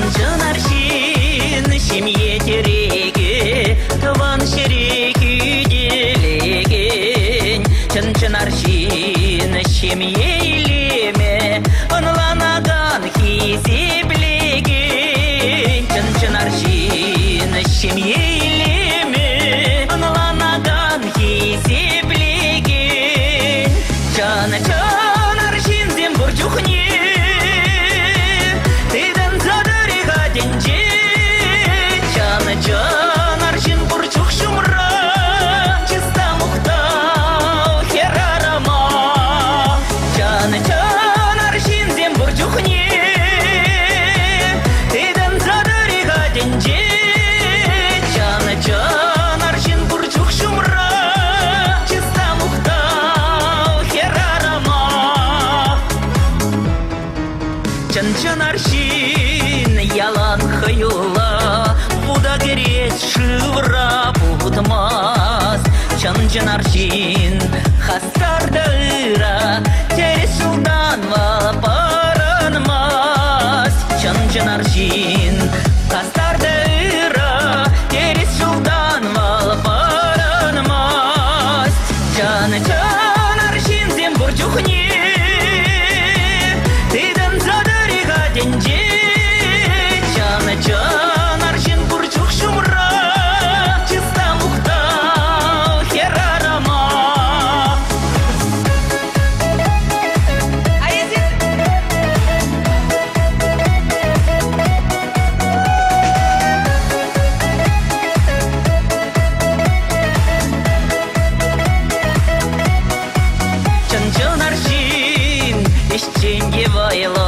Чӑн-чӑн арҫын, ҫемье тӗрекӗ, тӑван ҫӗре хӳтӗлекен. Чӑн-чӑн арҫын, ҫемье илемӗ, ӑнланакан, хисеплекен. Чӑн-чӑн арҫын, ҫемье илемӗ, ӑнланакан, хисеплекен. Чӑн-чӑн арҫынсем пур чухне тытӑнса тӑрӗ-ха тӗнче. Чӑн-чӑн арҫын пур чух ҫумра, чыс та мухтав хӗрарӑма. Чӑн-чӑн арҫынсем пур чухне тытӑнса тӑрӗ-ха тӗнче. Чӑн-чӑн арҫын пур чух ҫумра, чыс та мухтав хӗрарӑма. Чӑн-чӑн арҫын ялан хӑюллӑ, вута кӗрет, шывра путмасть. Чӑн-чӑн арҫын хастар та ырӑ, тӗрӗс ҫултан вӑл пӑрӑнмасть. Чӑн-чӑн арҫын хастар та ырӑ, тӗрӗс ҫултан вӑл пӑрӑнмасть. Чӑн-чӑн арҫынсем пур чухне тытӑнса тӑрӗ-ха тӗнче. Чӑн-чӑн арҫын пур чух ҫумра, чыс та мухтав хӗрарӑма. А эсир Чӑн-чӑн арҫын, ӗҫчен те вӑйлӑ.